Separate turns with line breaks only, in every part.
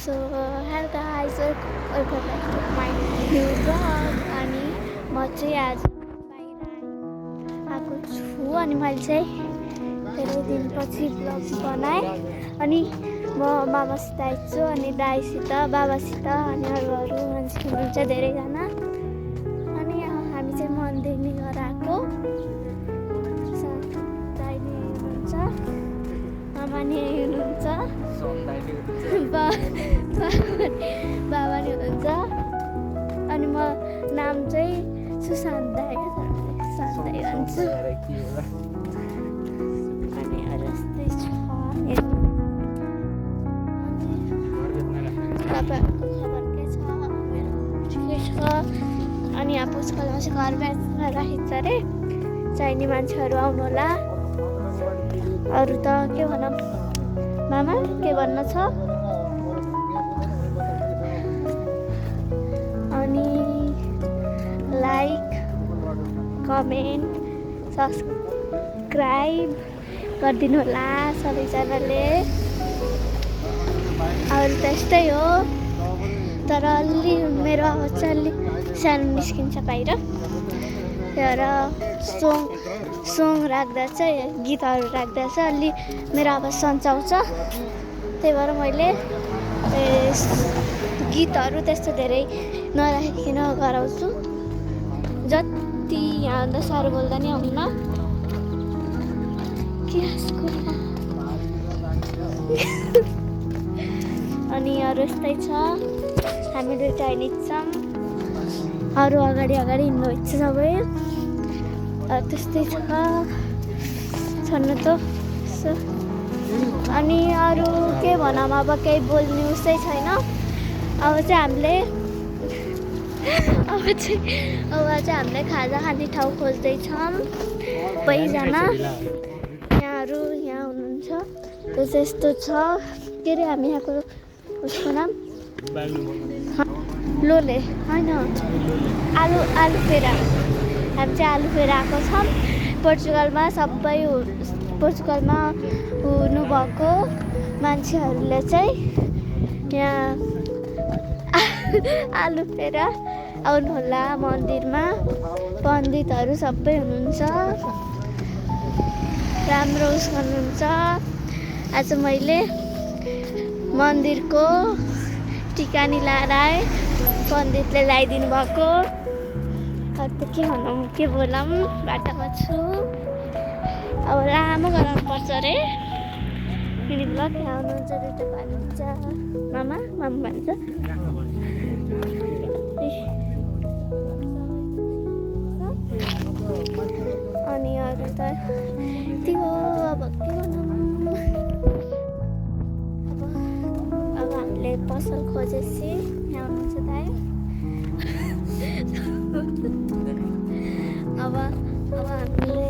So hello guys, welcome back to my new vlog. अनि म चाहिँ आज बाहिर आएको छु अनि मैले चाहिँ धेरै दिनपछि भ्लग बनाएँ अनि म मामासित आएको छु अनि दाइसित बाबासित अनि अरू मान्छे हुनुहुन्छ धेरैजना अनि हामी चाहिँ मन्दिर नि गएर आएको दाइ नि हुनुहुन्छ मामा नि हुनुहुन्छ बाबा नि हुनुहुन्छ अनि म नाम चाहिँ सुशान्त दाइ सुशान्त दाइ भन्छ अनि अरू यस्तै छ तपाईँहरूको खबर के छ मेरो ठिकै छ अनि यहाँ पुष्कलमा चाहिँ घर बेच्न राखेको छ अरे चाहिने मान्छेहरू आउनु होला अरू त के भनौँ मामा के भन्न छ अनि लाइक कमेन्ट सब्सक्राइब गरिदिनु होला सबैजनाले अरू त्यस्तै हो तर अलि मेरो आवाज चाहिँ अलि सानो निस्किन्छ बाहिर र सङ राख्दा चाहिँ गीतहरू राख्दा चाहिँ अलि मेरो आवाज सन्चाउँछ त्यही भएर मैले गीतहरू त्यस्तो धेरै नराखिकन गराउँछु जति यहाँभन्दा साह्रो बोल्दा नि आउन्न अनि अरू यस्तै छ हामी दुइटा हिँड्छौँ अरू अगाडि हिँड्नुहुन्छ सबै त्यस्तै छ छन् त अनि अरू के भनौँ अब केही बोल्ने उसै छैन अब चाहिँ हामीले हामीले खाजा खाने ठाउँ खोज्दैछौँ सबैजना यहाँ हुनुहुन्छ त्यो चाहिँ यस्तो छ के अरे हामी यहाँको उसको नाम लोले होइन आलु फेरा हामी चाहिँ आलु फेरा आएको छौँ पोर्चुगलमा हुनुभएको मान्छेहरूले चाहिँ यहाँ आलु फेरा आउनुहोला मन्दिरमा पण्डितहरू सबै हुनुहुन्छ राम्रो उस गर्नुहुन्छ आज मैले मन्दिरको टिका नि लाएर आएँ पण्डितले लगाइदिनु भएको अरू त के भनौँ के बोलौँ बाटामा छु अब लामो गराउनुपर्छ अरे फेरि ब्लग यहाँ आउनुहुन्छ दुइटा भन्छ मामा भन्छ अनि अरू त त्यो अब के भनौँ अब हामीले पसल खोजेपछि यहाँ हुनुहुन्छ दाइ अब हामीले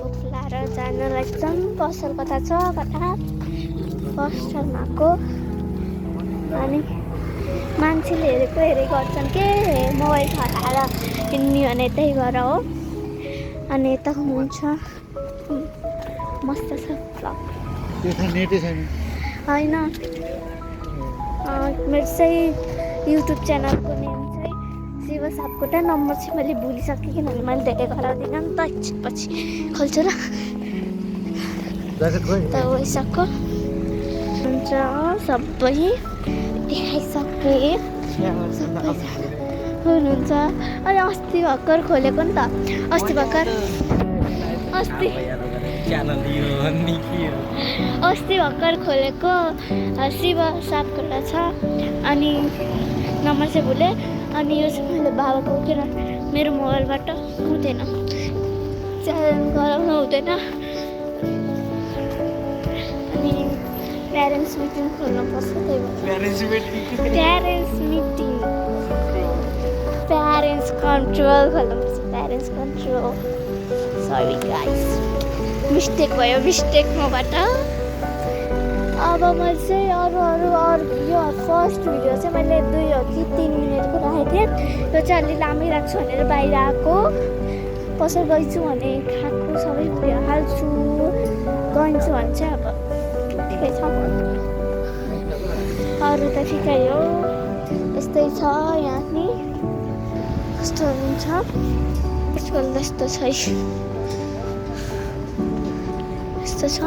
उफ्लाएर जान लाग्छौँ पसल कता छ कता पसलमा आएको अनि मान्छेले हेरेको गर्छन् के मोबाइल हराएर हिँड्ने भने त्यही भएर हो अनि यता हुनुहुन्छ मस्त छ भ्लग होइन मेरो चाहिँ युट्युब च्यानलको नेम चाहिँ शिव सापकोटा नम्बर चाहिँ मैले भुलिसकेँ किनभने मैले धेरै गराउँदिनँ नि त एकछिनपछि खोल्छु र त गइसक्यो हुन्छ सबै देखाइसकेँ हुनुहुन्छ अनि अस्ति भर्खर खोलेको नि त अस्ति भर्खर खोलेको शिव सापकोटा छ अनि नम्बर चाहिँ भुलेँ अनि यो चाहिँ मैले बाबाको किन मेरो मोबाइलबाट हुँदैन च्यानल गराउनु हुँदैन अनि प्यारेन्ट्स मिटिङ खोल्नुपर्छ त्यही भएर प्यारेन्ट्स कन्ट्रोल खोल्नुपर्छ parents control sorry guys mistake भयो मबाट अब मैले चाहिँ अरू यो फर्स्ट भिडियो चाहिँ मैले 2 कि 3 मिनटको राखेको थिएँ यो चाहिँ अलि लामै राख्छु भनेर बाहिर आएको पसल गइछु भने खाएको सबै भिडियो हाल्छु गइन्छु भने चाहिँ अब ठिकै छ अरू त ठिकै हो, यस्तै छ यहाँ नि। कस्तो हुनुहुन्छ आजकल जस्तो छ यस्तो छ।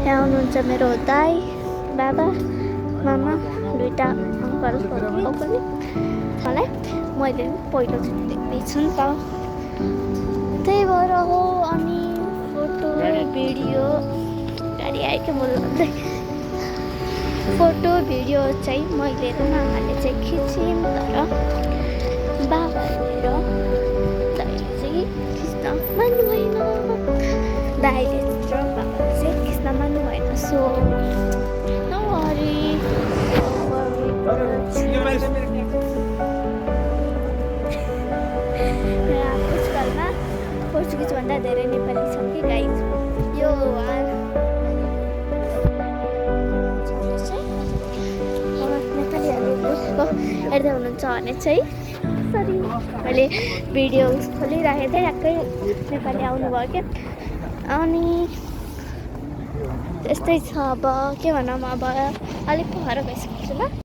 यहाँ हुनुहुन्छ मेरो दाइ, बाबा, मामा, दुईवटा अङ्कलहरू पनि मलाई मैले पहिलोचोटि देख्दैछु नि त, त्यही भएर हो। अनि फोटो भिडियो गाडी आयो क्या बोल्दै, फोटो भिडियो चाहिँ मैले र मामाले चाहिँ खिच्यौँ, तर बाबाले र दाइले चाहिँ खिच्न मान्नु भएन। दाइले र बाबाले चाहिँ खिच्न मान्नु भएन। So no worry. आजकलमा पोर्चुगिजभन्दा धेरै नेपाली छ कि गाइज। यो नेपालीहरू बुझ्को हेर्दै हुनुहुन्छ भने चाहिँ सरी, मैले भिडियो खोलिराखेको थिएँ, ट्याक्कै नेपाली आउनुभयो क्या। अनि त्यस्तै छ अब के भनौँ, अब अलिक घर गइसकेको छु ल।